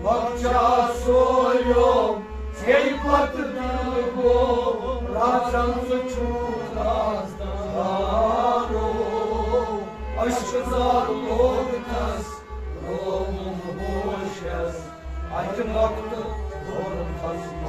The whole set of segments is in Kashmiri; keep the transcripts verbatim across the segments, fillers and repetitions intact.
لۄکچار سویو ژھیٚیہِ پتہٕ دِل گوٚو، رازن ژٕ چھُکھ رازدارو۔ عشق زال لوگ تس، رووُم ہوشس، اکہِ مۄکھتہٕ کوٚر تس ماں۔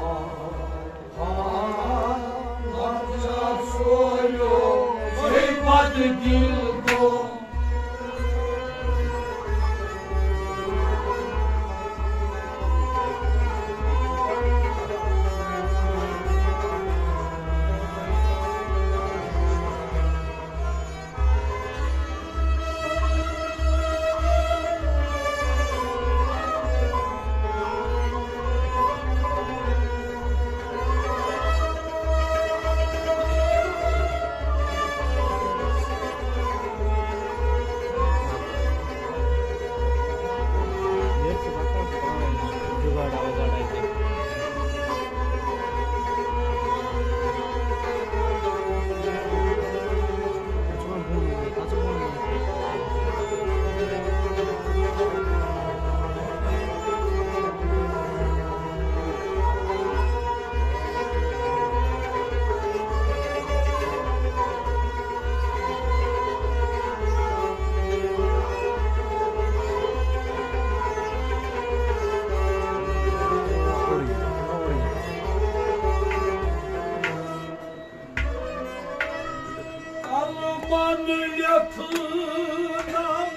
قلمن لیکھنم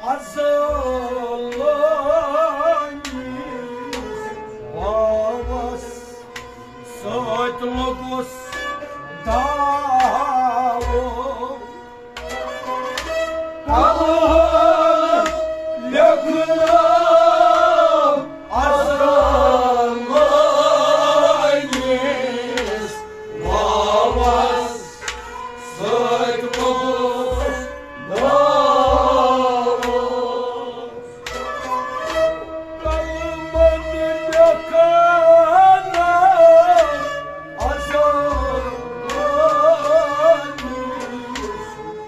ازلانی باوس سۭتۍ لوٚگُس داوُن۔ قلم لیکھنم ازلانیس باوس سۭتۍ لوٚگُس داوُن۔ قلمن لیکھنم ازلانیس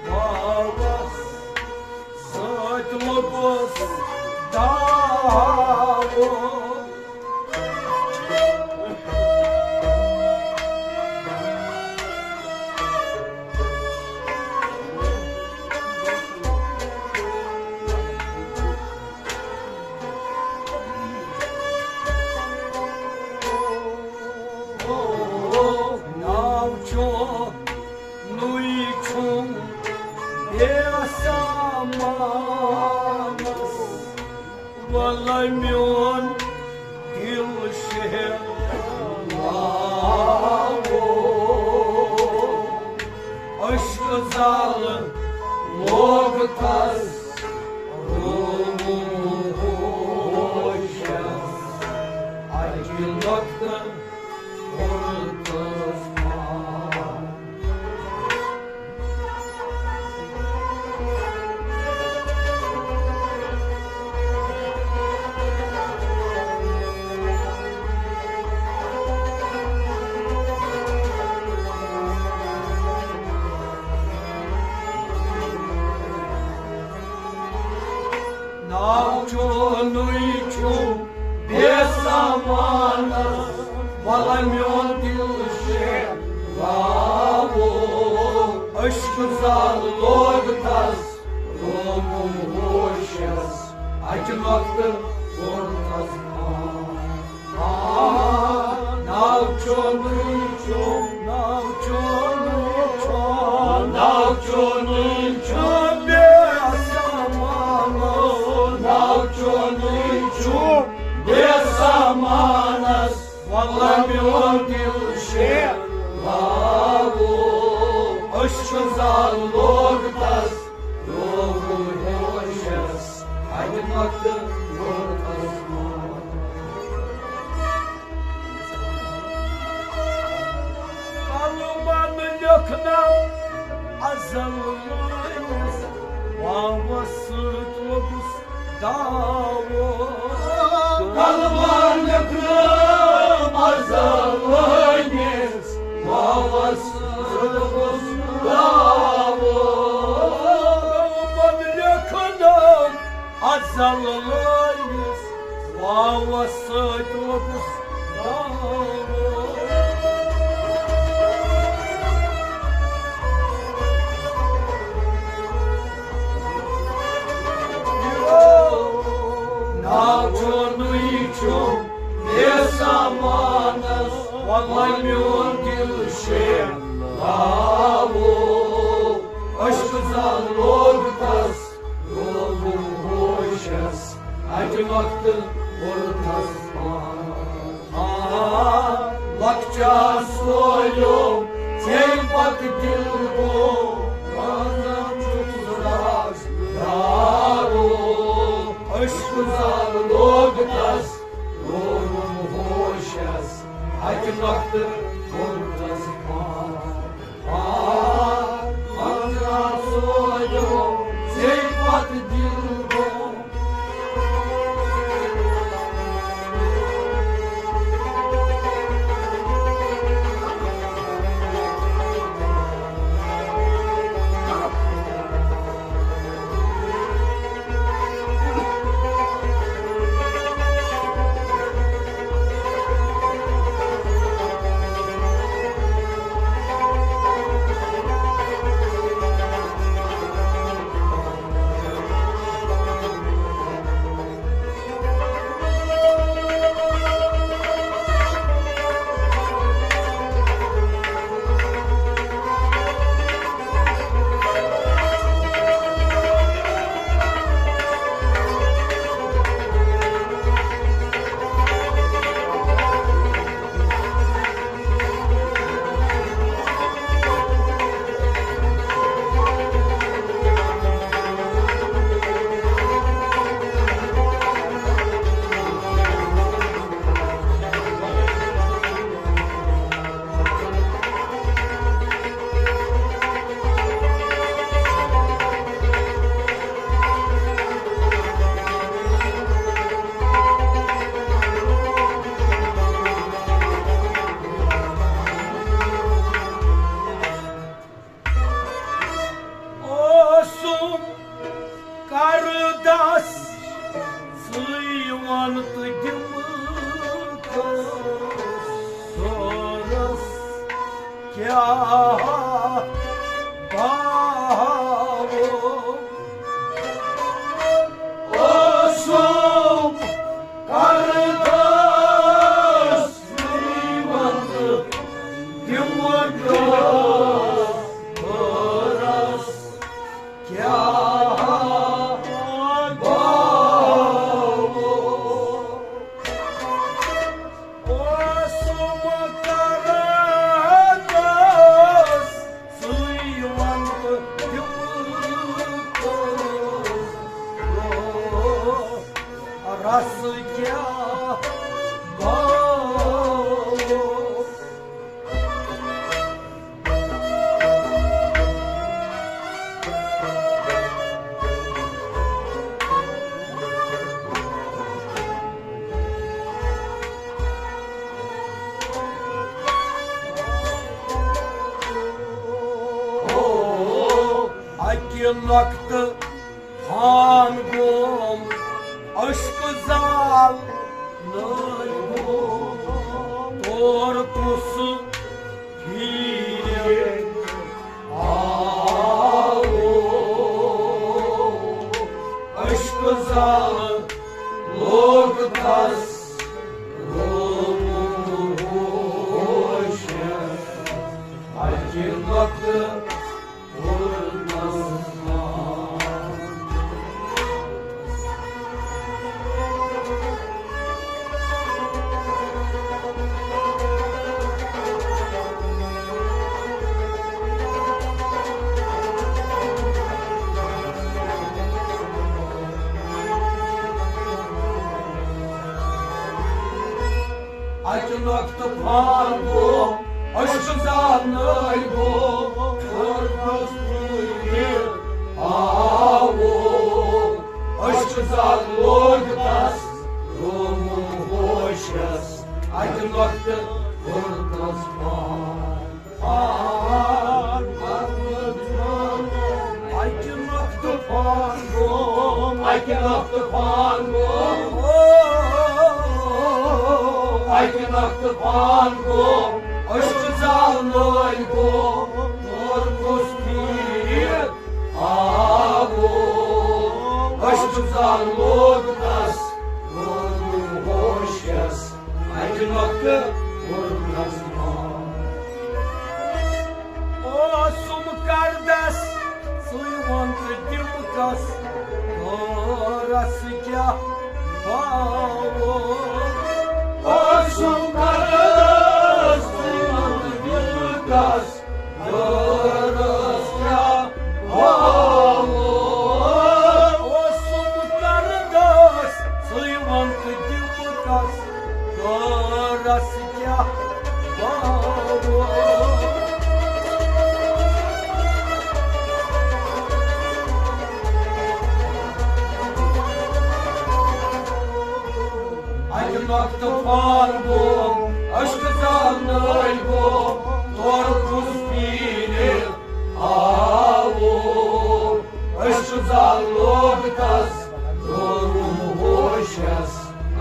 باوس سۭتۍ لوٚگُس داوُن۔ ناو چونُے چھُم بے سامانس، وَلہٕ میون دِل شہلاوو۔ عشق زالہٕ لوگ تس رووُم ہوشس، اکہِ لۄکٹہٕ کوٚر تس پان۔ ناو چونُے چھُم بے سامانس، وَلہٕ میون دِل شہلاوو۔ عشق زال لوگ تس رووُم ہوشس، اکہِ لۄکٹہٕ کوٚر تس پان۔ آ، ناو چونُے چھُم، ناو چونُے چھُم، ناو چونُے چھُم بے سامانس، ناو چونُے چھُم بے سامانس، وَلہٕ میون دِل شہلاوو۔ عشق زال لوگ تس رووُم ہوشس، اکہِ لۄکٹہٕ کوٚر تس گاوو۔ کلمہ لیکھنٲم ازل لٲنِس واوس سۭتۍ گاوو۔ کلمہ لیکھنٲم ازل لٲنِس واوس سۭتۍ لوٚگُس گاوو۔ ناو چونُے چھُم بے سامانس، وۄنۍ میون دل شیخ گاوو۔ عشق زال لوگ تس، روزُم ہوشس، اکہِ وقتہٕ کوٚر تس پان۔ آ، لۄکچار سویو ژے پتہٕ دل گوٚو، روزان چھُس رازدارو۔ عشق زال لوگ تس، روزُم ہوشس، اکہِ وقتہٕ کوٚر تس پان۔ اوسُم کردس سٕے وَن تہٕ دِمہٕ کٲنٛسہِ کیٛاہ باوو۔ اوسُم کردس سٕے وَن تہٕ دِمہٕ کٲنٛسہِ کیٛاہ باوو۔ اوسُم کردس سٕے وَن تہٕ دِمہٕ کٲنٛسہِ رس کیٛاہ باوو۔ اکہِ نۄقطہٕ پان گوم عشق زال نٲلۍ گوم، تور کُس پھیرِ آو۔ عشق زال لوگ تس روم ہوش، اکہِ وقتہٕ اکہِ نۄقطہٕ پان گوٚو، عشق زاننَے گوٚو، خٲرمَس پھٕلہِ آوُم۔ عشق زال لوگ تس، روم ہوشس، اکہِ نۄقطہٕ کوٚر تس پان۔ پان، اکہِ نۄقطہٕ پان گوٚو، اکہِ نۄقطہٕ پان گوٚو، اکہِ نۄقطہٕ پان گوٚو، عشق زال لوگ گوٚو، کوٚر کُس پھیٖرِتھ آوو، عشق زال لوگ تس، روم ہوشس، اکہِ نۄقطہٕ کوٚر تس پان۔ اوسُم کردس، ژٕے وَن تہٕ دِمہٕ کس، کارس کیٛاہ باوو۔ اوسُم کردس، ژٕے وَن تہٕ دِمہٕ کس، کارس کیٛاہ باوو۔ اوسُم کردس، ژٕے وَن تہٕ دِمہٕ کس، کارس کیٛاہ باوو۔ اکہِ نۄقطہٕ پان گوٚو، عشق زال نٲلۍ گوٚو، تورٕ کُس پیٖرِ آوو۔ عشق زال لوگ تس، روم ہوشس،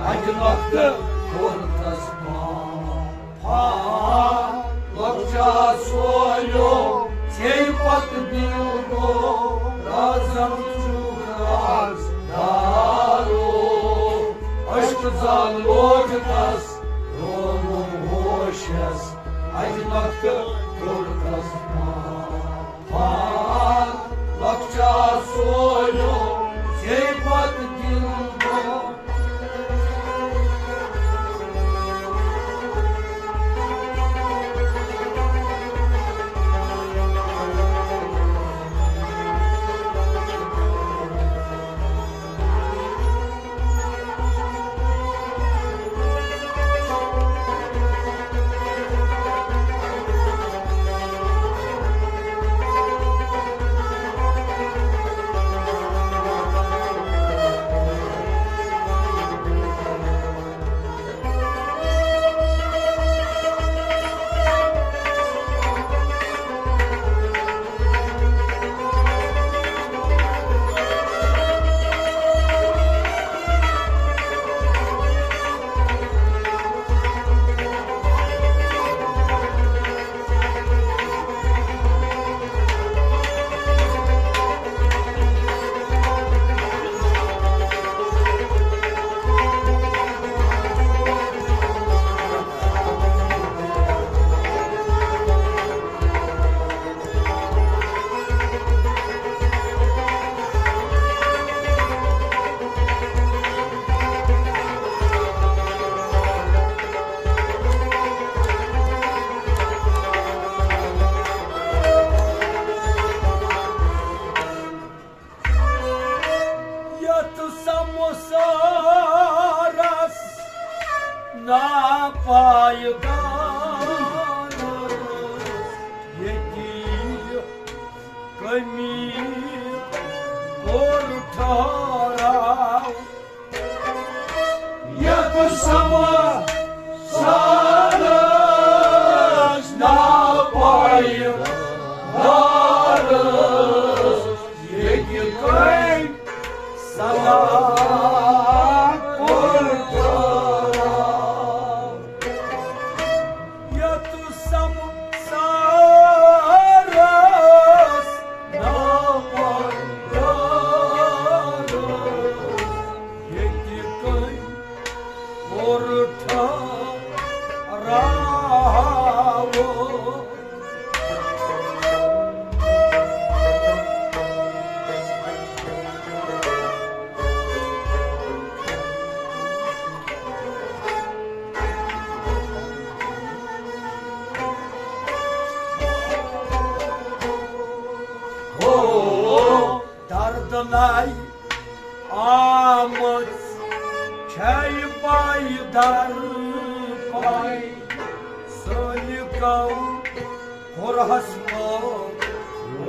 اکہِ نۄقطہٕ کوٚر تس پان۔ پان لۄکچار سولیو، ژھیٚیہِ پتہٕ دِل گوٚو، رازن چھُ رازدارو۔ عشق زال لوگ تس، روم ہوشس، اکہِ نۄقطہٕ کوٚر تس پان۔ پان لۄکچار سولیو، ژھیٚیہِ پتہٕ دِل گوٚو۔ یتھ سمسارس ناپایگانس، ییٚتہِ یہِ کٔمی کوٚر ٹھہراو۔ یتھ سمسارس ناپایگانس، ییٚتہِ کٔمۍ سزا کوٚر ٹھہراو۔ یتھ سمسارس ناپایگانس، ییٚتہِ کٔمۍ کوٚر ٹھہراو۔ ہو، دردناے آمٕژ چھے پاے در پاے، سٲلِکو کوٚرہس پٲو۔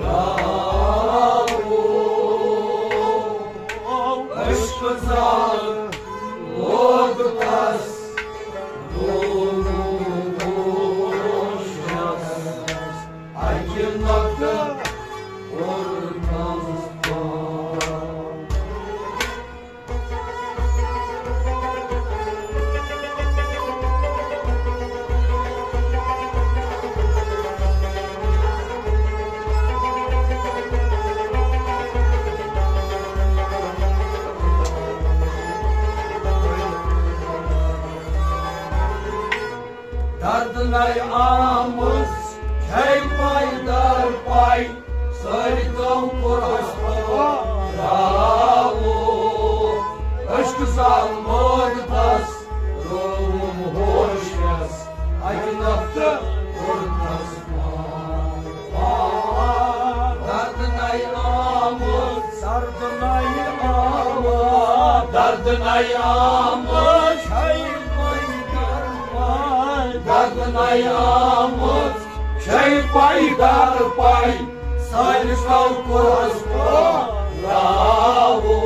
راوو، زال لوگ تس، روم ہوشس، اکہِ نۄقطہٕ کوٚر تس پاک۔ دردنائی آمٕژ چھے پاے در پاے، سٲرِتو کوٚرہس پھٔہلاوو۔ عشق زال لوگ تس، رووُم ہوشس، اکہِ نۄقطہٕ کوٚر تس پاک۔ دردنائی آمٕژ، دردنائی آمٕژ، دردنائی آمٕژ چھے پاے در پاے، دردنائی آمٕژ چھے پاے در پاے، سٲرِتو کوٚرہس پھٔہلاوو۔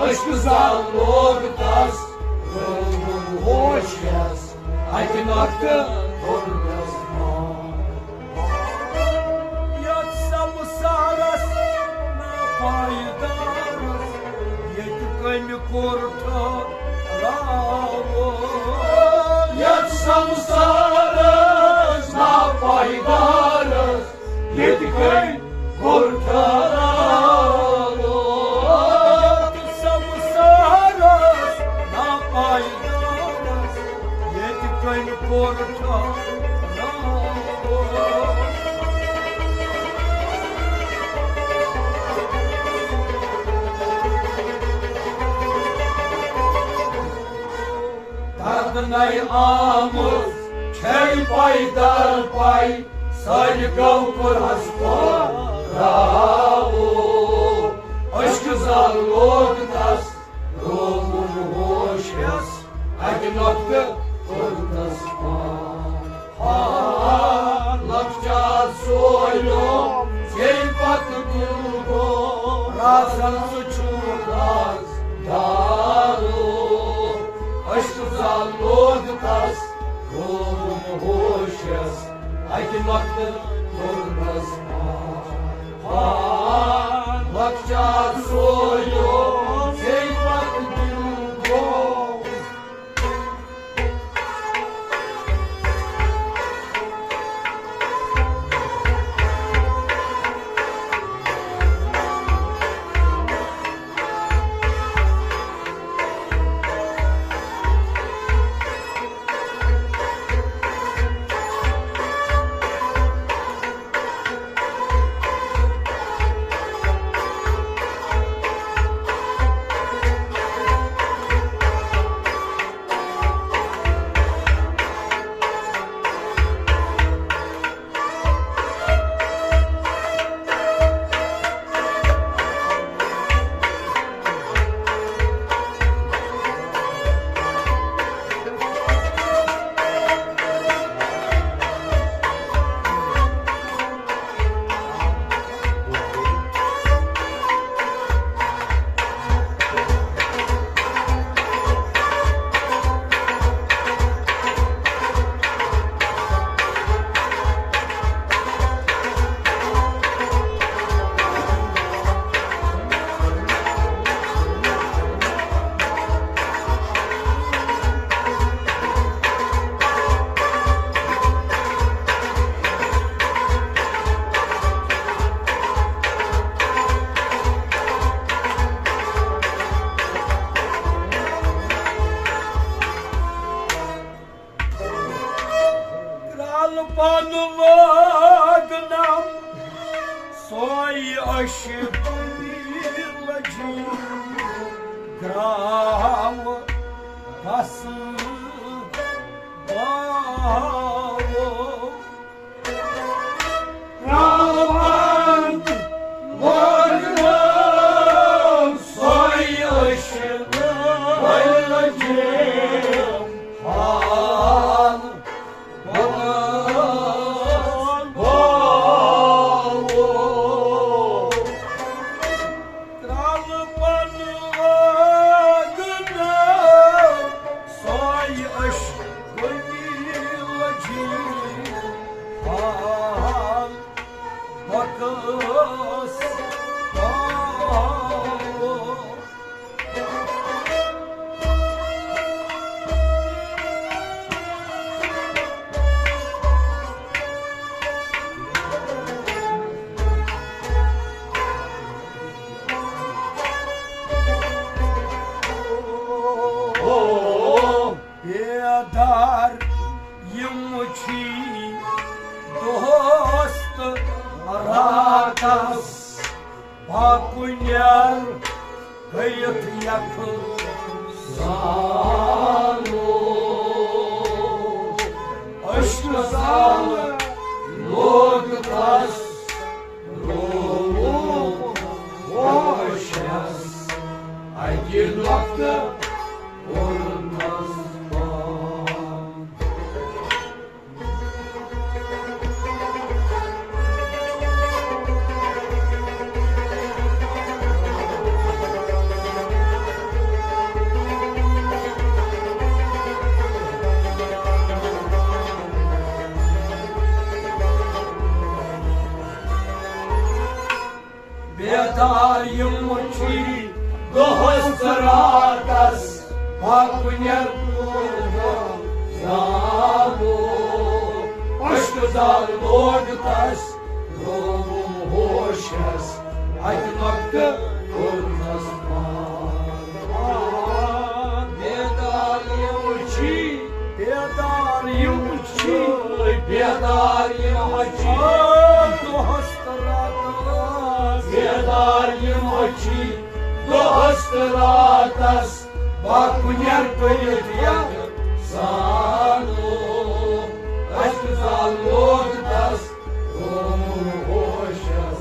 عشق زال لوگ تس، رووُم ہوشس، اکہِ نۄقطہٕ کوٚر تس پاک۔ یتھ سمسارس ناپایدارس، ییٚتہِ کٔمۍ کوٚر ٹھہراوو۔ یتھ سمسارس ناپایدارس، ییٚتہِ کٔمۍ کوٚر ٹھہراوو۔ یتھ سمسارس ناپایدارس، ییٚتہِ کٔمۍ کوٚر ٹھہراوو۔ دردنائی آمٕژ چھے پاے در پاے، سٲرِتو کوٚرہس پھٔہلاوو۔ عشق زال لوگ تس، رووُم ہوشس، اکہِ نۄقطہٕ کوٚر تس پاک۔ ہا، لۄکچار سویو، ژے پتہٕ دِل گوٚو، رازن ژٕ چھُکھ رازدارو۔ عشق زال لوگ تس، رووُم ہوشس، اکہِ نۄقطہٕ کوٚر تس پاک۔ ہا، لۄکچار سویو، ژے پتہٕ دِل گوٚو۔ کرٛالہٕ پَنہٕ لٲگنَم سۄے عشقٕچ لٔجی، گرٛاو بَسہٕ باوو۔ کرٛالہٕ پَنہٕ لٲگنَم سۄے عشقٕچ لٔجی، حال بَسہٕ باوو۔ کرٛالہٕ پَنہٕ دار یِم چھی دۄہس تہٕ راتس، پاکُنٮ۪ر گٔیِتھ یکھ سالو۔ عشقہٕ زال لوگ تس، رووُم ہوشس اکہِ نۄقطہٕ کوٚرمس بنٛد۔ بیدار یِم چھی دۄہس تہٕ راتس، پاکُنٮ۪ر زالو۔ عشقہٕ زال لوگ تس، رووُم ہوشس اکہِ نۄقطہٕ کوٚرمس بنٛد۔ بیدار یِم چھی، بیدار یِم چھی، بیدار یِم چھی دۄہس تہٕ راتس، بیدار یِم چھی دۄہس تہٕ راتس، پاکُنٮ۪ر کٔرِتھ یکھ سالو۔ عشقہٕ زال لوگ تس، رووُم ہوشس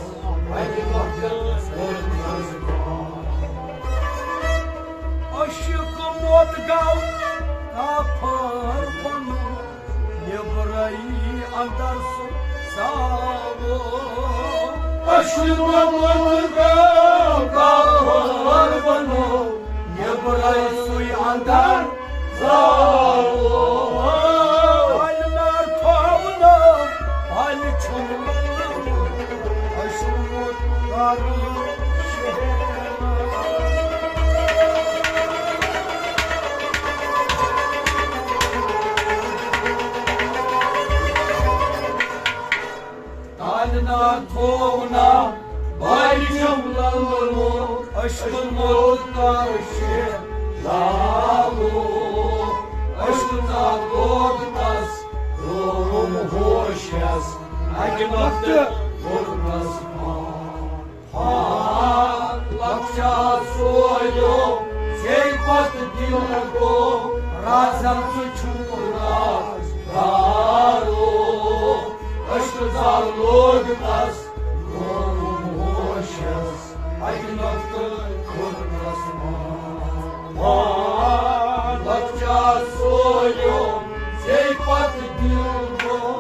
اکہِ نۄقطہٕ کوٚرمس بنٛد۔ عشق موت گوٚو کافر بنوو، نیبرے اندر سُہ زاوُن۔ عشق موت گوٚو کافر بنوو، نیبرے سُے اندر زاوُن۔ پالہِ نار تھوونہٕ، پالہِ چھُم لوٚلمُت، عشق موت کر شہر۔ تالہِ نار تھوونہٕ، بالہِ چھُم لوٚلمُت، عشقہٕ موت کر شہر۔ لالو، عشقہٕ زال لوگ تس، رووُم ہوشس اکہِ نۄقطہٕ کوٚرمس بنٛد۔ ہاں، لۄکچار سویو، ژے پتہٕ دِل گوٚو، رازن ژٕ چھُکھ رازدارو۔ عشقہٕ زال لوگ تس، رووُم ہوشس اکہِ نۄقطہٕ کوٚرمس بنٛد۔ ہاں، لۄکچار سویو، ژے پتہٕ دِل گوٚو۔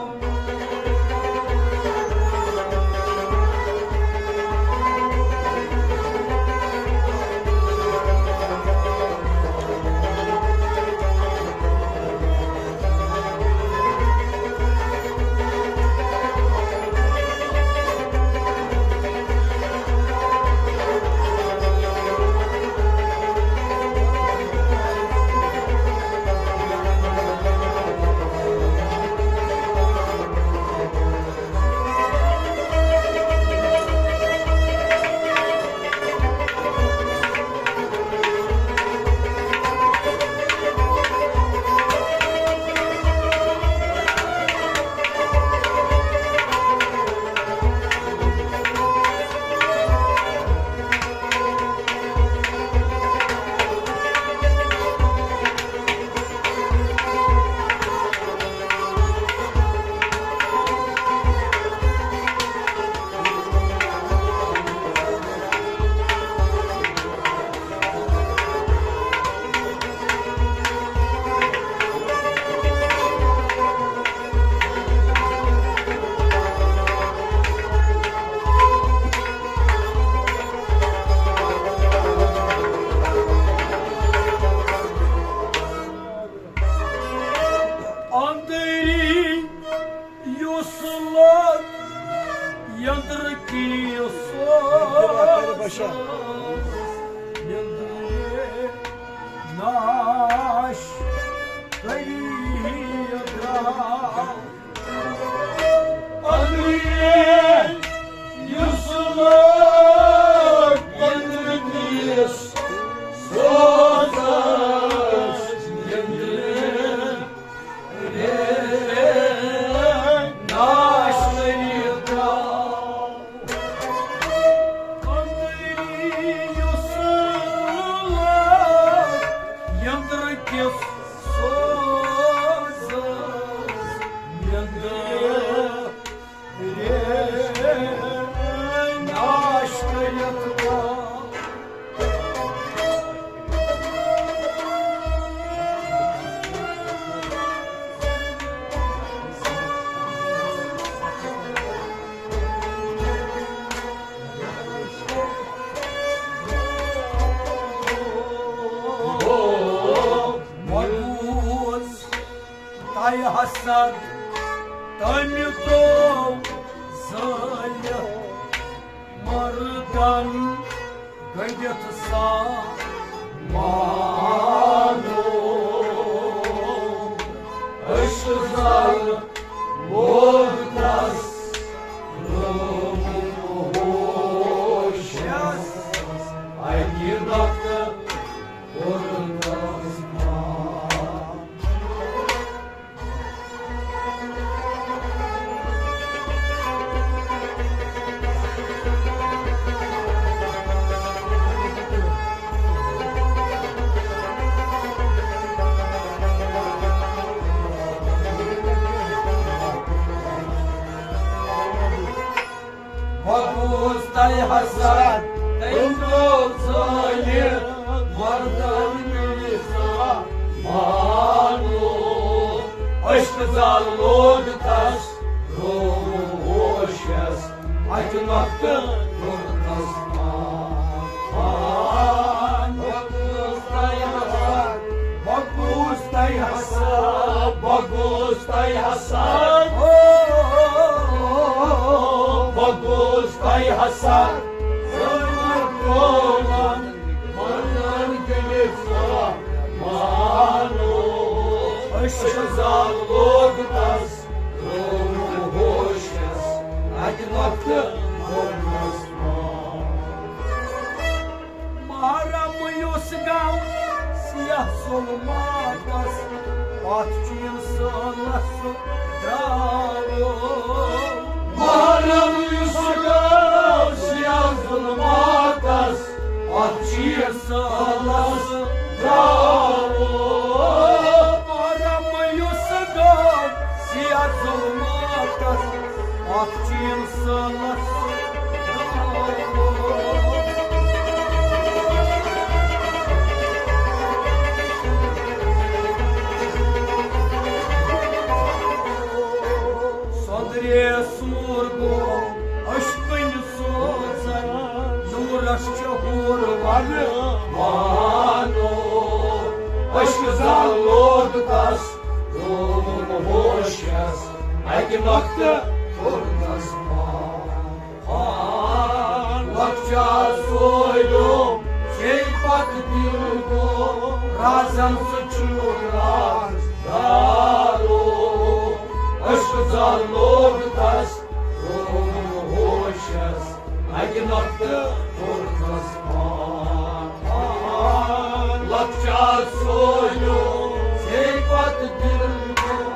اندری یُس لوٚگ یندرٕ کِس سوزس، یندرِ ناش کٔری درٛاو۔ اندری یُس لوٚگ یندرٕ کِس سوزس، یندرِ یندرٕ کِس سوزس نیندرِ ناش کٔرِتھ وا۔ وۄنۍ بوز تۄہہِ حسد، تٔمۍ ترٛوو زٲلِتھ مردن گٔنٛڈِتھ سا مانو۔ عشق زال لوگ تس روم ہوشس، اکہِ نۄقطہٕ کوٚرُن تس مان۔ وۄنۍ بوز تۄہہِ حسد، تٔمۍ ترٛوو زٲلِتھ مردن گٔنٛڈِتھ سا مانو۔ عشق زال لوگ تس روم ہوشس، اکہِ نۄقطہٕ کوٚر تس مان۔ وۄنۍ بوز تۄہہِ حسد، وۄنۍ بوز تۄہہِ حسد، وۄنۍ بوز تۄہہِ حسد۔ او، وۄنۍ بوز تۄہہِ حسد۔ زٲلِتھ ترٛووُن مردن گٔنٛڈِتھ سا مانو۔ عشق زال لوگ تس روم ہوشس، اکہِ نۄقطہٕ کوٚرنس مان۔ محرم یُس گوٚو سیاہ ظلماتس، پتھ چین سٲلس درٛاو۔ محرم یُس گوٚو سیاہ ظلماتس، پتھ چین سٲلس درٛاو۔ محرم یُس گوٚو سیاہ ظلماتس، پتھ چین سٲلس درٛاو۔ سۄندرے سوٗر گوٚو عشقٕنۍ سوزن، نوٗرس چھُ حور ونہٕ وانو۔ عشق زال لوگ تس روم ہوشس، اکہِ نۄقطہٕ کوٚرنس مان۔ لۄکچار سویو، ژے پتہٕ دِل گوٚو رازن سُہ چھُ رازدارو۔ عشق زال لوگ تس روم ہوشس، اکہِ نۄقطہٕ کوٚرنس مان۔ لۄکچار سویو، ژے پتہٕ دِل گوٚو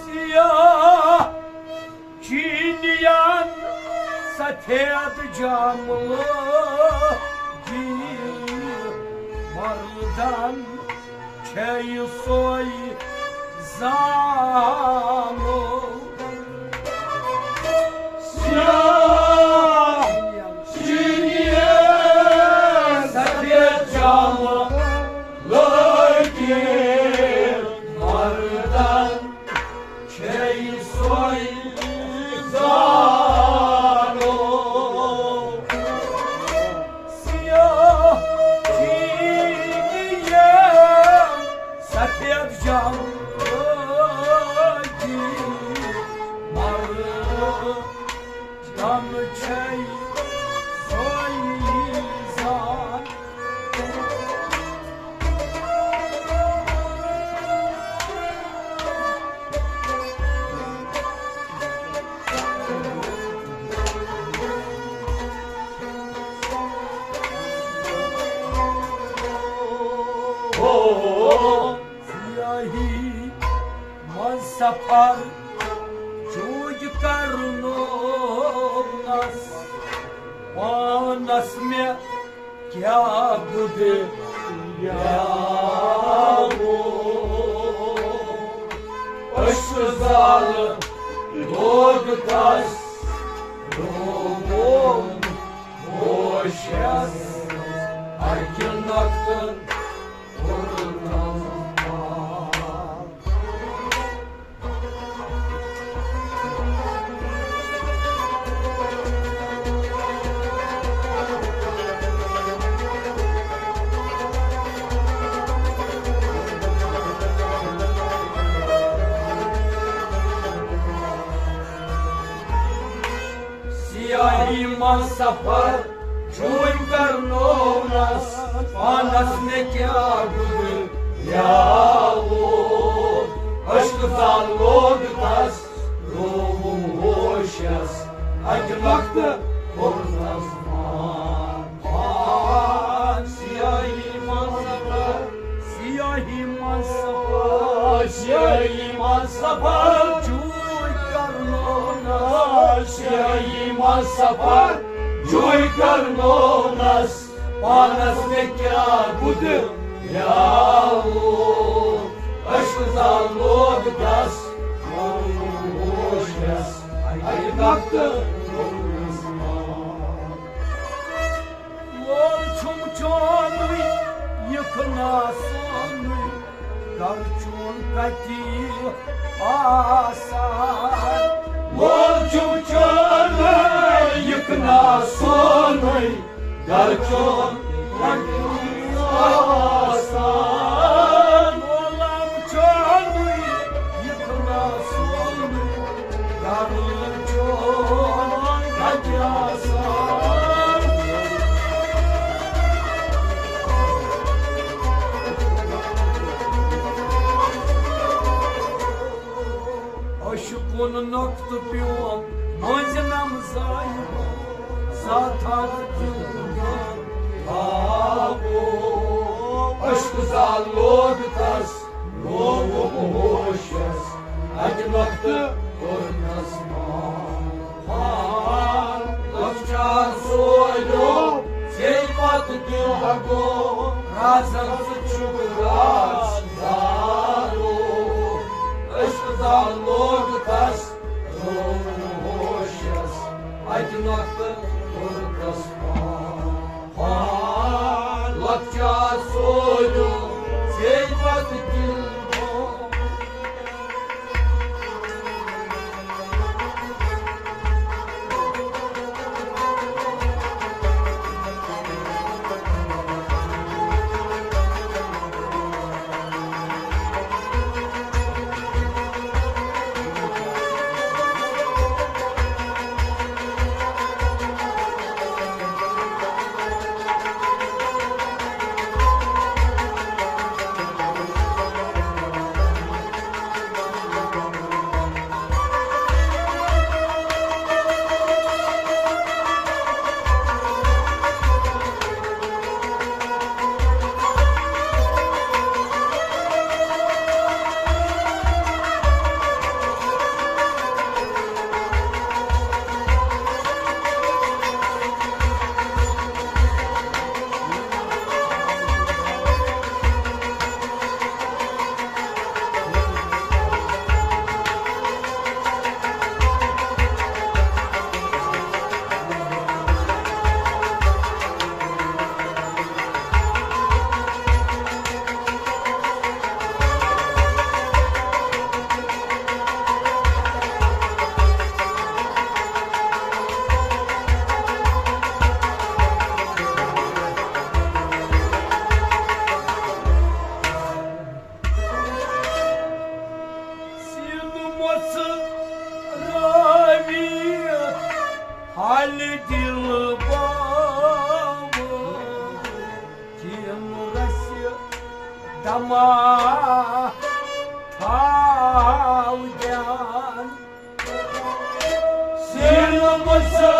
سیاہ چینیان سفید جاملہٕ گیٖر مردان چھے سوے زامہٕ۔ سفید جامہ لٲگِتھ مردن چھے سۄے زانو۔ سیاہ چیٖنی سفید جامہ لٲگِتھ مردن چھے سۄے زان۔ سیاہی منٛز سفر جوٗج کرنوونس پانس مےٚ کیٛاہ گُدٕ یاوو۔ أچھ زالہٕ لوگ تس رووُم ہوشس، اکہِ نۄقطہٕ کوٚرنس پاک۔ سیاہی منٛز سفر جوٗنۍ کرنوونس، پانس مےٚ کیٛاہ گُدٕ یاوو۔ عشق زال لوگ تس، رووُم ہوشس، اکہِ وقتہٕ کوٚرنس مان۔ مان سیاہی منٛز سفر، سیاہی منٛز سفر، سیاہی منٛز سفر جوٗنۍ کرنوونس، سیاہی منٛز سفر جوٗنۍ کرنوونس، پانس مےٚ کیٛاہ گُدٕ یاوو۔ عشق زال لوگ تس، رووُم ہوشس، اکہِ وقتہٕ کوٚرنس مان۔ مول چھُم چونُے، یِکھ نا سونُے، گرٕ چون کتہِ آسان۔ مول چھُم چونُے، یِکھ نا سونُے، گرٕ چون کتہِ آسان۔ مولم چونُے، یِکھ نا سونُے، گرٕ چون کتہِ آسان۔ عشقُن نۄقطہٕ پیوم مٔنٛزۍ نم زایہِ، ساتھ آو دِل آوو۔ عشق زال لوگ تس، رووُم ہوشس، اکہِ وقتہٕ کوٚرنس مان۔ مان لۄکچار سویو، ژے پتہٕ تہِ لگو، رازن ژٕ چھُکھ رازدارو۔ عشق زال لوگ تس، رووُم ہوشس، اکہِ وقتہٕ کوٚرنس مان۔ لۄکچار سویو، ژے پتہٕ دِل گوٚو۔ دل باوان، کِن رسہِ دما تھاو دیان۔ سینہٕ مُژرٲیِتھ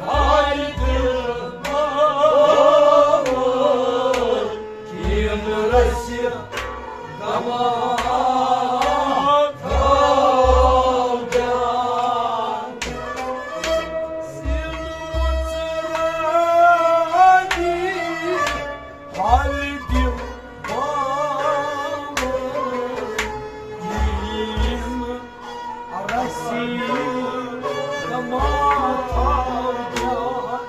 حالہِ دِل باوان، کِن رسہِ دما تھاو دیان۔ سینہٕ مُژرٲیِتھ حالہِ دِل باوان، یِم رسیٖد ماتھاو دیان۔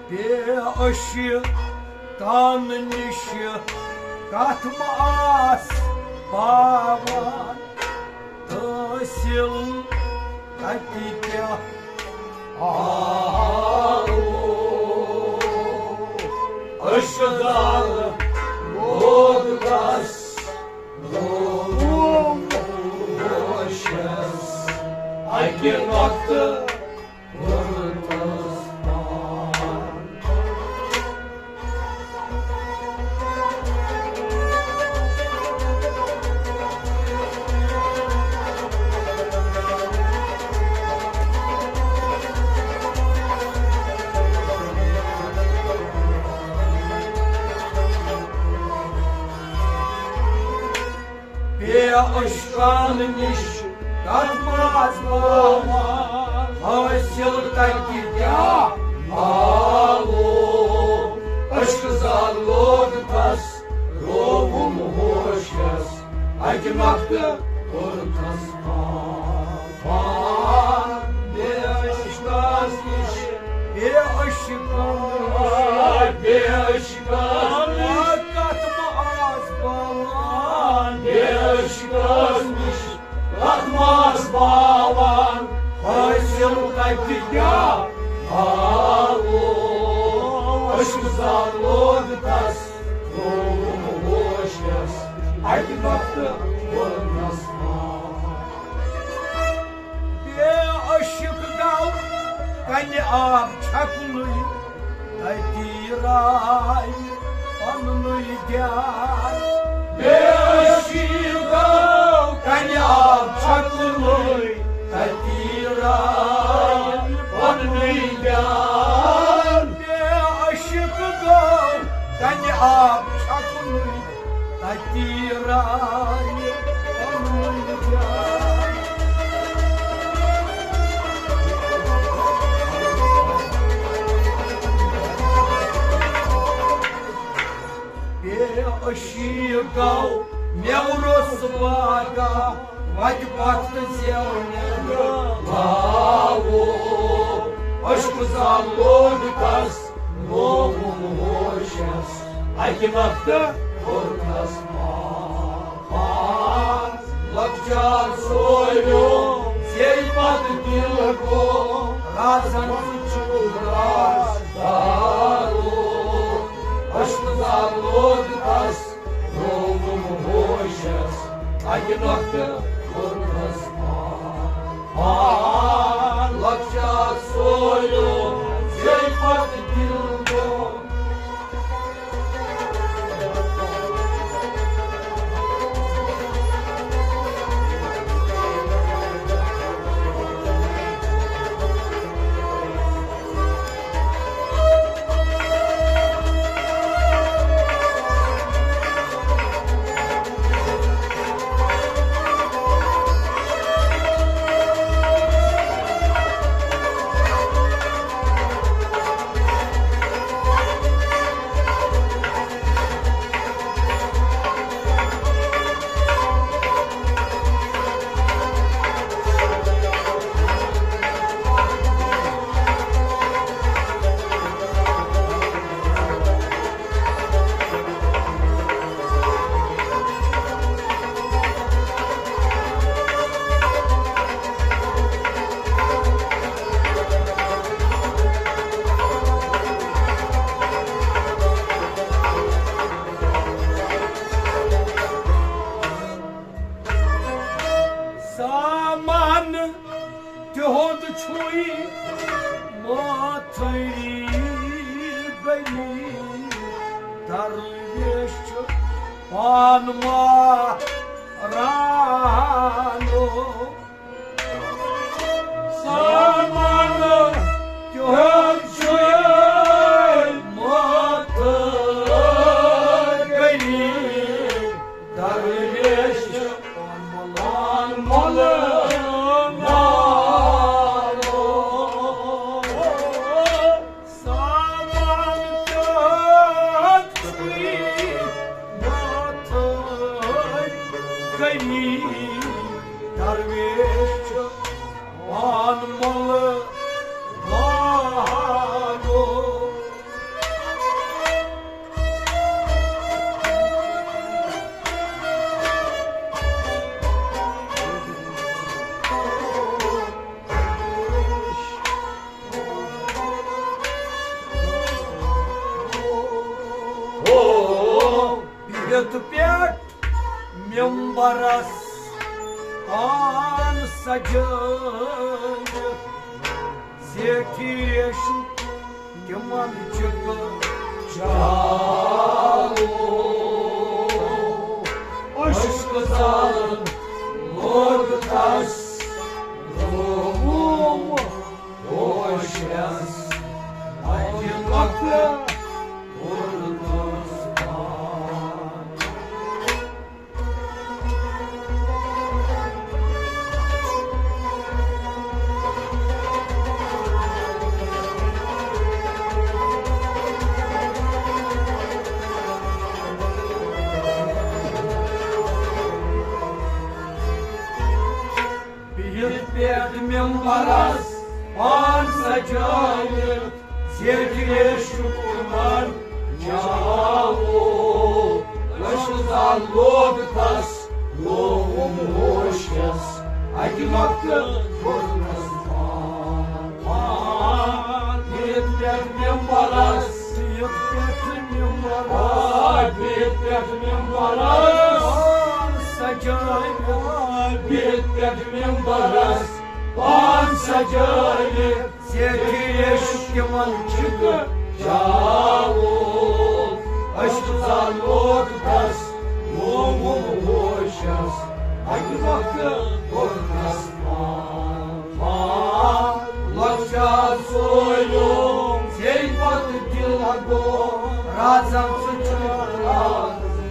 بے عشقن نِش کتھ ما آس باوان، حٲصِل تتہِ کیٛاہ آو۔ عشق زال لوگ تس رووُم ہوشس، اکہِ نۄقطہٕ بے عشقن نِش کتھ ما آس باوان، حٲصِل تتہِ کیٛاہ آو۔ عشق زال لوگ تس رووُم ہوشس، اکہِ نۄقطہٕ کوٚر تس پان۔ بے عشقس نِش، بے عشقس نِش، بے عشقس نِش کتھ ما آس باوان، بے عشقس نِش کتھ ما آس باوان، حٲصِل تتہِ کیٛاہ آو۔ عشق زال لوگ تس رووُم ہوشس، اکہِ نۄقطہٕ کوٚر تس پان۔ بے عشق گوٚو کنہِ آب چھکنُے، تتی راے پننُے دیان۔ بے عشق گوٚو کنہِ آب چھکنُے، تتی راے پننُے دیان۔ بے عشق گوٚو کنہِ آب چھکنُے، تتی راے پننُے دیان۔ بے عشق گوٚو مےٚ رسوا گاہ، وتہِ پتھ تہٕ زیو مےٚ لاوو۔ عشق زال لوگ تس رووُم ہوشس، اکہِ نۄقطہٕ کوٚر تس پان۔ لۄکچار سوریو ژےٚ پتہٕ دِل گوٚو رازن ژٕ چھُکھ رازدارو۔ عشق زال لوگ تس رووُم ہوشس، اکہِ نۄقطہٕ کوٚر تس پان۔ پان لۄکچار سوریو ژےٚ پتہٕ دِل گوٚو۔ چھُے ماتھری گلی درویش چھُ پان مارانو۔ سامان کیوں چھُے ماتھری گلی درویش پان ملان مارانو۔ سامان تہٕ چھُے ماتھے گلی درویش پان ملان مارانو۔ بِہِتھ پٮ۪ٹھ ممبرس پان سجٲوِتھ، زیٹھی ریشم تِمن چھِکھ چالو۔ عشق زال لوگ تس روم ہوشس، اکہِ لۄکٹہِ کوٚر تس پان۔ بِہِتھ پٮ۪ٹھ ممبرس پان سجٲوِتھ، زیٹھِ ریشہِ تِمن چالو۔ عشق زال لوگ تس روم ہوشس، اکہِ لۄکٹہِ کوٚر تس پان۔ پان بِہِتھ پٮ۪ٹھ ممبرس، بِہِتھ پٮ۪ٹھ ممبرس، آ، بِہِتھ پٮ۪ٹھ ممبرس، پان سجٲوِتھ، بِہِتھ پٮ۪ٹھ ممبرس پان سجٲوِتھ، زیٹھِ ریشہِ تِمن چھِکھ چالو۔ عشق زال لوگ تس روم ہوشس، اکہِ وقتہٕ کوٚر تس پان۔ پان لۄکچار سویوم، ژیٚے پتہٕ دِل لگوم، رازن ژٕ چھُکھ رازدارو۔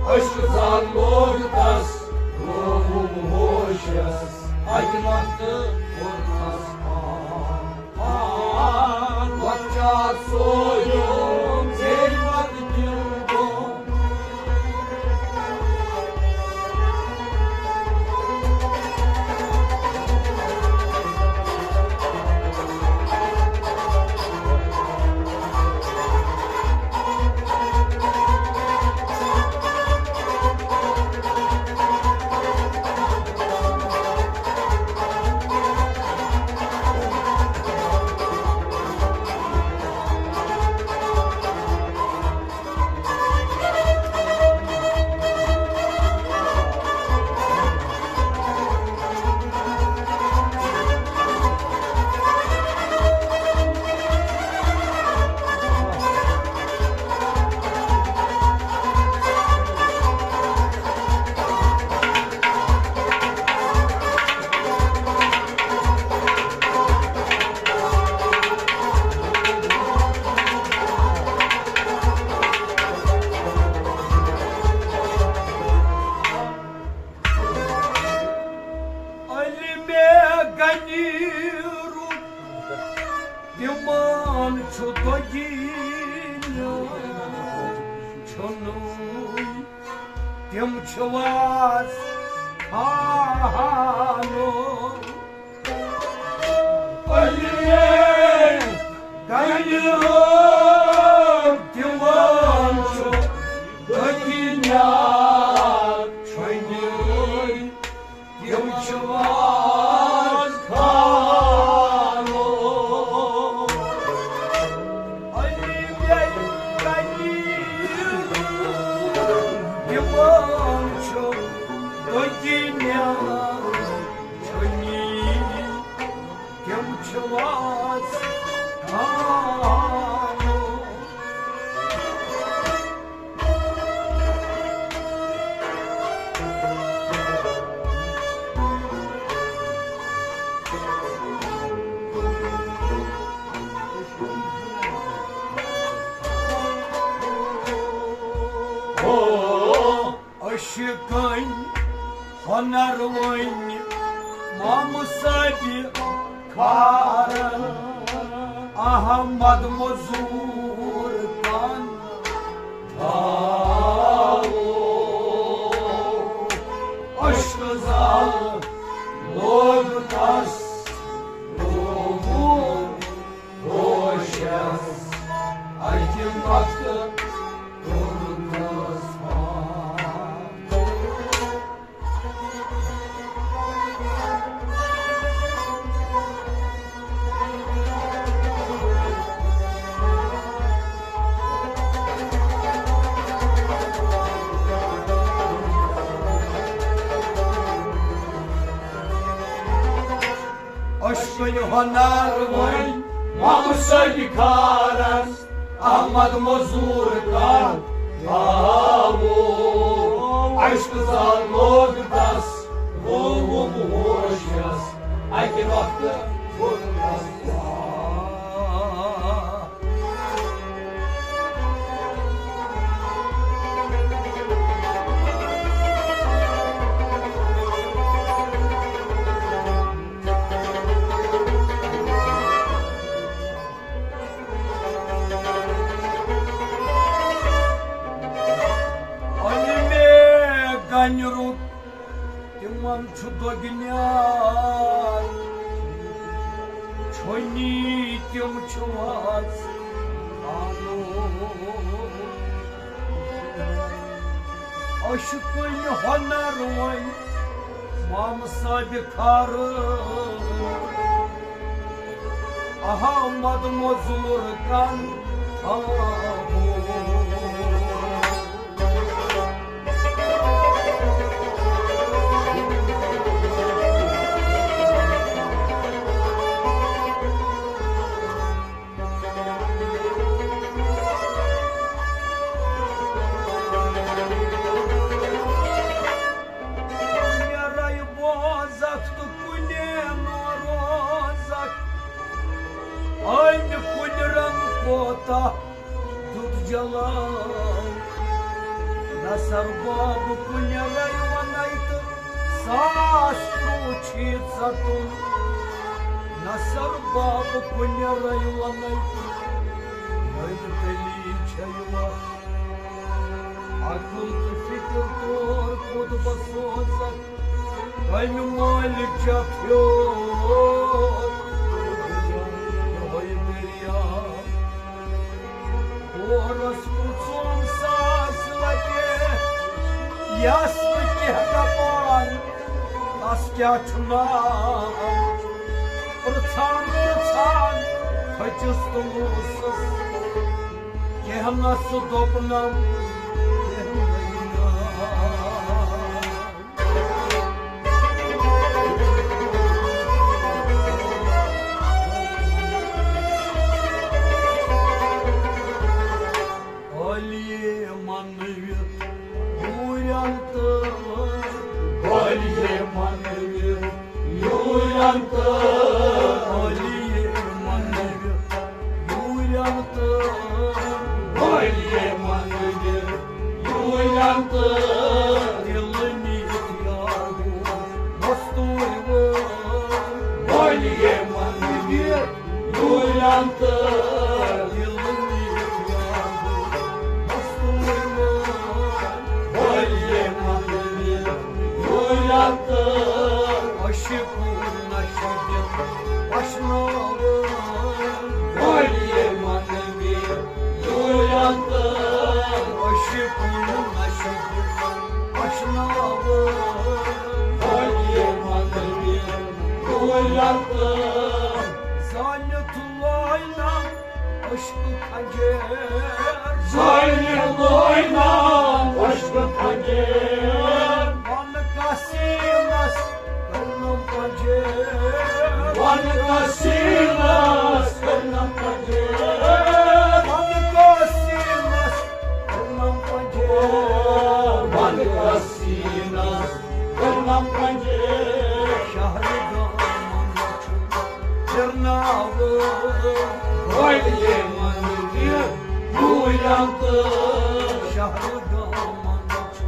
عشق زال لوگ تس روم ہوشس، اکہِ وقتہٕ کوٚر تس پان۔ پان لۄکچار سویوم، ژیٚے پتہٕ دِل گوم۔ علمِ گنیرُک دِوان چھُ دۄگیٖنہٕ، چھُنہٕ تِم چھِ واز خانو۔ علمِ گنیرُک دِوان چھُ دۄگیٖنہٕ، چھُنہٕ تِم چھِ واز خانو۔ علمِ گنیرُک دِوان چھُ دۄگیٖنہٕ، چھُنہٕ عاشقن ہنر ونۍ مامہٕ صٲبِ کھارن، احمد مزور کن تھاوو۔ عشق زال لوگ تس رووُن ہوشس، اکہِ وقتہٕ کوٚرنس پان۔ عشقٕنۍ ہۄنر وۄنۍ مامہٕ صٲبِ کھارن، احمد مزور کن تھاوو۔ عشق زال لوگ تس، رووُم ہوشس، اکہِ وقتہٕ کوٚرنس پان۔ علمِ گنہِ روٚٹ تِمن چھُ دۄگنیار، چھۄنی تِم چھِ واژ آلو۔ عشقٕنۍ ہۄنر وۄنۍ مامہٕ صٲبِ کھارٕ، احمد مزور کن تھاوو۔ نیرے بوزکھ تہٕ کُنے نوروزکھ، أمۍ کُلۍ رنٛگ کوتاہ دیُت جلال۔ نثر باب کُنہِ رَیہِ وَنَے تہٕ ساس کُلۍ چھِ ژَٹُن۔ نثر باب کُنہِ رَیہِ وَنَے تہٕ رَیہِ تٔلی چھےٚ یِوان۔ عقل تہٕ فکر تور کوٚت بہٕ سوزکھ، کمہِ مٲلۍ چھکھ ہیوٚت یِہوٚے دٔریاو؟ ہورس پرٛژھُن ساس لٹہِ، یس نہٕ کینٛہہ دپان، تس کیٛاہ چھُ ناو؟ پرٛژھان پرٛژھان تھٔچِس تہٕ لوٗسس، کینٛہہ نہ سُہ دوٚپنم، کینٛہہ نہ۔ عٲلی منٲوِتھ دوٗرٮ۪ن تہٕ، عٲلی منٲوِتھ دوٗرٮ۪ن تہٕ، عٲلی منٲوِتھ دوٗرٮ۪ن تہٕ، عٲلی منٲوِتھ دوٗرٮ۪ن تہٕ، دِلہٕ نِتھ یارو مستوٗرۍ وٲلۍ۔ عٲلی منٲوِتھ دوٗرٮ۪ن تہٕ، دِلہٕ نِتھ یارو مستوٗرۍ وٲلۍ۔ عٲلی منٲوِتھ دوٗرٮ۪ن تہٕ، عاشقُن نشہِ دِتھ وَشناوان۔ عٲلی منٲوِتھ دوٗرٮ۪ن تہٕ، عاشقُن نشہِ دِتھ وَشناوان۔ عٲلی منٲوِتھ دوٗرٮ۪ن تہٕ، زٲلِتھ لٲنم عشقہٕ خنجر۔ زٲلِتھ لٲنم عشقہٕ خنجر۔ وَنہٕ کَس سیٖنس کٔرنم پنجر۔ وَنہٕ کَس سیٖنس کٔرنم پنجر۔ وَنہٕ کَس سیٖنس کٔرنم پنجر۔ وَنہٕ کَس سیٖنس کٔرنم پنجر۔ شہر گامن چھُ پھِرناوُن۔ عٲلی منٲوِتھ دوٗرٮ۪ن تہٕ، شہر گامن چھُ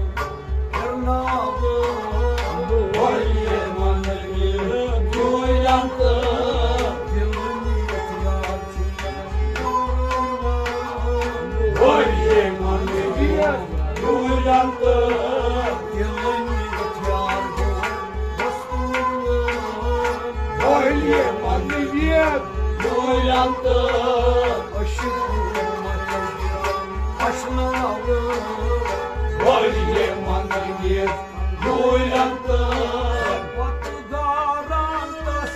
جوٗرٮ۪ن تہٕ پتہٕ گاران تس،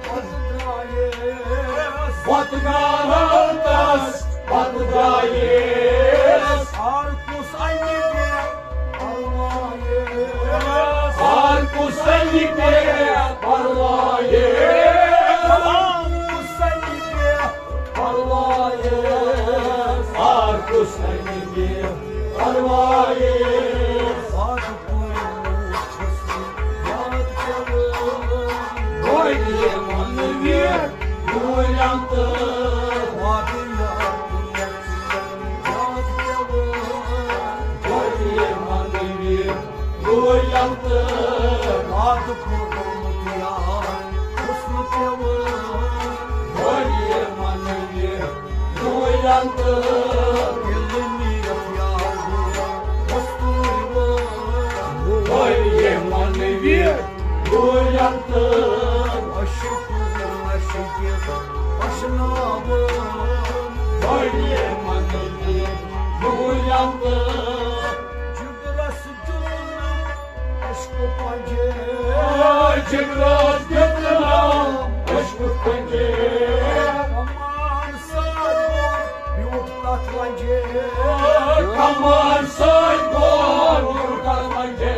پتہٕ درٛایس۔ پتہٕ گاران تس، پتہٕ درٛایس۔ ہر کُس انہِ بے پروایس۔ ہر کُس انہِ بے پروایس۔ ہر کُس انہِ بے پروایس۔ ہر کُس انہِ بے پروایس۔ وعدٕ کوٚرمُت چھُس یاد پٮ۪وان۔ گۄڈٕ یِمن ویر جوٗرٮ۪ن تہٕ وعدٕ یاد یاد پٮ۪وان۔ گۄڈٕ یِمن ویر جوٗرٮ۪ن تہٕ وعدٕ کوٚرمُت یاد چھُس نہٕ پٮ۪وان۔ گۄڈٕ یِمن ویر جوٗرٮ۪ن تہٕ دِلہٕ نیٖرِتھ یار گوٚو مستوٗرۍ وان۔ گۄڈٕ یِمن ویر جوٗرٮ۪ن تہٕ عشق عشق پشناوان۔ گۄڈٕ یِمن ویر جوٗرٮ۪ن تہٕ جگرس دیُتنم عشقہٕ پنجہِ۔ جگرس دیُتنم عشقہٕ پنجہِ۔ کمان سۭتۍ گوٚو بیوٗٹھ تتھ لنجہِ۔ کمان سۭتۍ گوٚو بیوٗٹھ تتھ لنجہِ۔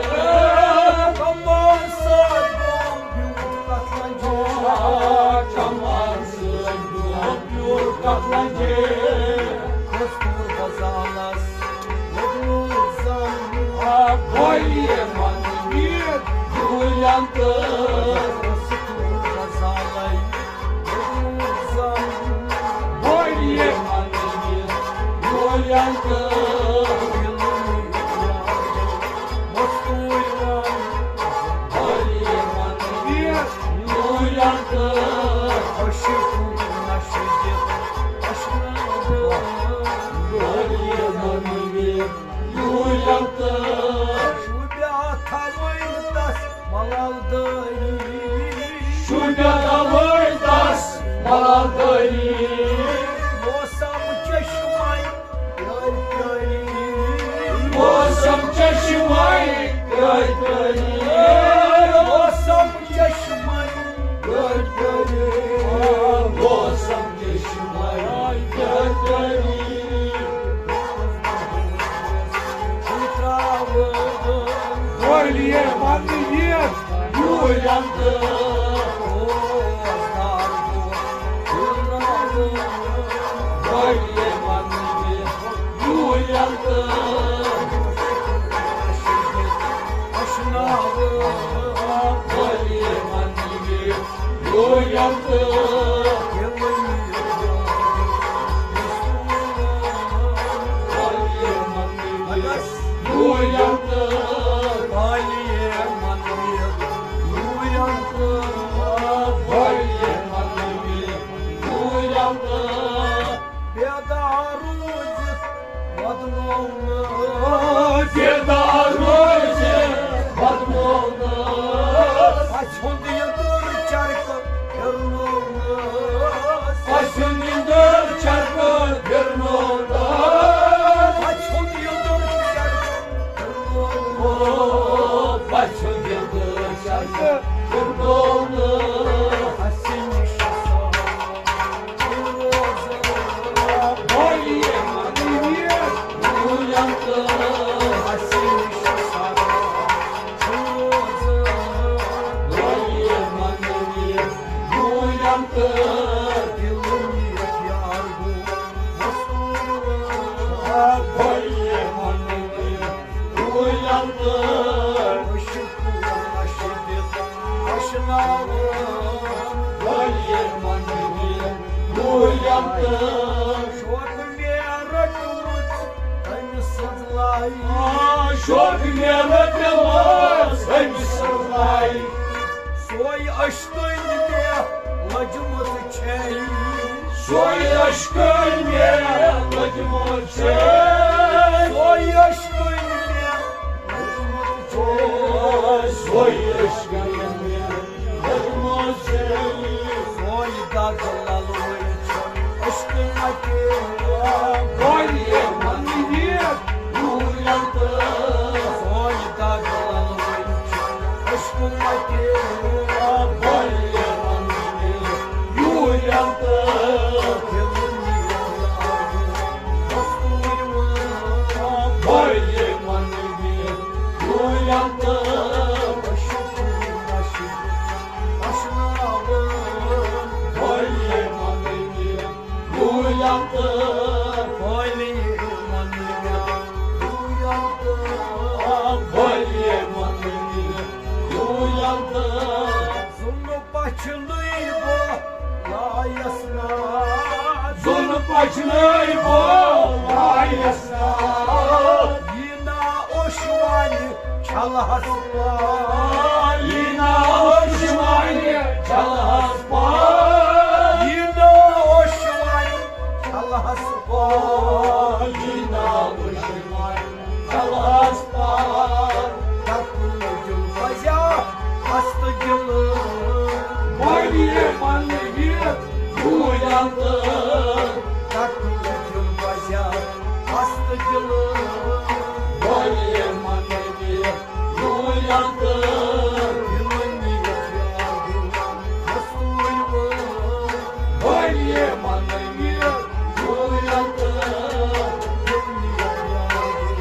کمان سۭتۍ گوٚو بیوٗٹھ تتھ لنجہِ۔ کمان سۭتۍ گوٚو بیوٗٹھ تتھ لنجہِ۔ کستوٗر غزالس لوٚگمُت زن۔ آ، بولیے من ویر جوٗرٮ۪ن تہٕ۔ کستوٗر غزالے لوٚگمُت زن۔ بولیے من ویر جوٗرٮ۪ن تہٕ۔ مستوٗرۍ وان۔ بولیے من ویر جوٗرٮ۪ن تہٕ۔ خوشی نشہِ دِتھ اَشناوان۔ بولیے من ویر جوٗرٮ۪ن تہٕ۔ شُبیا تھاوٕنۍ تس ملال دٲری۔ شُبیا تھاوٕنۍ تس ملال دٲری۔ موسم چشمے پیٲرۍ پیٲرۍ۔ موسم چشمے پیٲرۍ پیٲرۍ۔ موسم چشمے پیٲرۍ پیٲرۍ۔ موسم چشمے پیٲرۍ پیٲرۍ۔ تراوان۔ بولیے من ویر جوٗرٮ۪ن تہٕ۔ بولیے من ویر جوٗرٮ۪ن تہٕ۔ اَشناوان۔ بولیے من ویر جوٗرٮ۪ن تہٕ۔ بولیے من ویر جوٗرٮ۪ن تہٕ۔ بولیے من ویر جوٗرٮ۪ن تہٕ۔ بولیے من ویر جوٗرٮ۪ن تہٕ۔ بیدار روٗزِتھ بدنومس۔ بیدار روٗزِتھ بدنومس۔ اَسہِ ہُنٛد یہِ دوٚر چرکہٕ پھِرنومس۔ اَسہِ ہُنٛد یہِ دوٚر چرکہٕ پھِرنومس۔ اَسہِ ہُنٛد یہِ دوٚر چرکہٕ پھِرنومس۔ اَسہِ ہُنٛد یہِ دوٚر چرکہٕ پھِرنومس۔ اَسہِ نِش شوق مےٚ رٔٹمٕژ أمۍ سٕنٛز لایہِ۔ آ، شوق مےٚ رٔٹمٕژ أمۍ سٕنٛز لایہِ۔ سۄے عشقٲنۍ مےٚ لٔجمٕژ چھے۔ سۄے عشقٲنۍ مےٚ لٔجمٕژ چھے۔ سۄے عشقٲنۍ مےٚ لٔجمٕژ چھے۔ سۄے عشقٲنۍ مےٚ سۄے دگ للوٕنۍ چھِ عشقہٕ مٹے۔ سۄے دگ ینتہٕ، اشناوان، بھولیے من میرے، ینتہٕ، بھولیے من میرے، ینتہٕ، بھولیے من میرے، ینتہٕ۔ ظلم پچھلٕے بو لایس ناد۔ ظلم پچھلٕے بو لایس ناد۔ یہِ نا اوس وۄنۍ چھلہس پاے۔ یہِ نا اوس وۄنۍ چھلہس پاے۔ یہِ نا اوس وۄنۍ چھلہس پاے۔ یہِ نا اوس وۄنۍ چھلہس پاے۔ تکُل دِل پزیا ہست دِل۔ بولیے من میرے، ینتہٕ۔ تکُل دِل پزیا ہست دِل۔ بولیے من میرے، ینتہٕ۔ دِلن یہِ پیار دِل، ہستوے وٲر۔ بولیے من میرے، ینتہٕ۔ دِلن یہِ پیار دِل،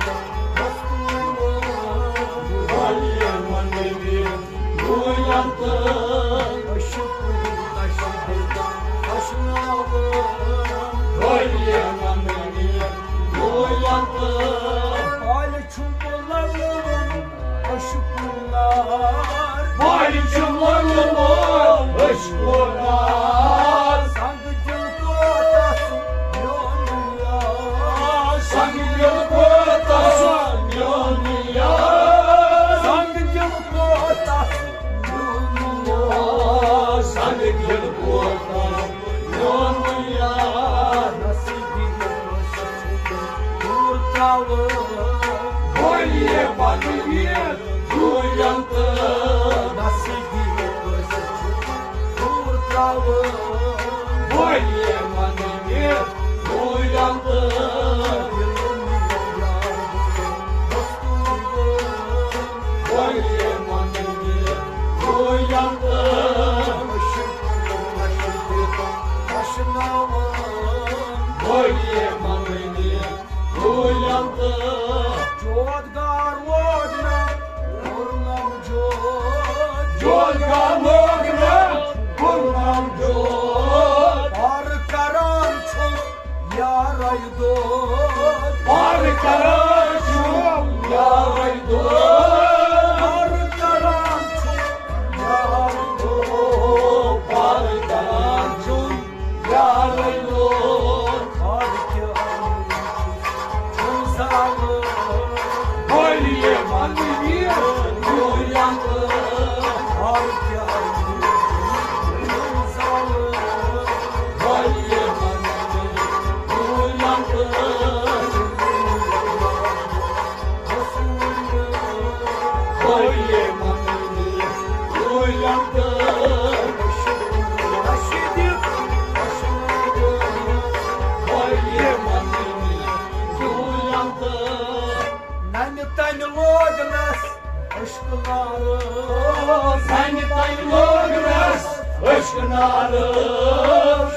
ہستوے وٲر۔ بولیے من میرے، ینتہٕ۔ اشناوان، بولیے من میرے، ینتہٕ۔ بالہِ چھُم لگومُت عشقُک نار۔ بالہِ چھُم لگومُت عشقُک نار۔ سنگ دِل کوتاہ چھُ میون یار۔ سنگ دِل کوتاہ چھُ میون یار۔ سنگ دِل کوتاہ چھُ میون یار۔ سنگ دِل کوتاہ چھُ میون یار۔ نصیبی دوٗر ترٛاوان۔ بولیے من میرے، ینتہٕ۔ نصیبی دوٗر ترٛاوان۔ بولیے من میرے، ینتہٕ۔ بولیے من میرے، ینتہٕ۔ بولیے من میرے، ینتہٕ۔ جوت گار لوگ نہ، کوٚرنم جوت۔ جوت گار لوگ نہ، کوٚرنم جوت۔ پارٕ کران چھُم یارے دود۔ پارٕ کران چھُم یارے دود۔ پارٕ کران چھُم یارے دود۔ پارٕ کران چھُم یارے لوگ۔ بولیے من میرے، ینتہٕ۔ بولیے من میرے، ینتہٕ۔ بولیے من میرے، ینتہٕ۔ بولیے من میرے، ینتہٕ۔ ننہِ تنہِ لوگنس عشق نارٕ۔ ننہِ تنہِ لوگنس عشق نارٕ۔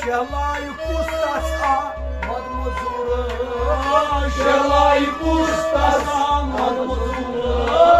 شہلایہِ کُس تس آمد مزوٗرٕ۔ شہلایہِ کُس تس آمد مزوٗرٕ۔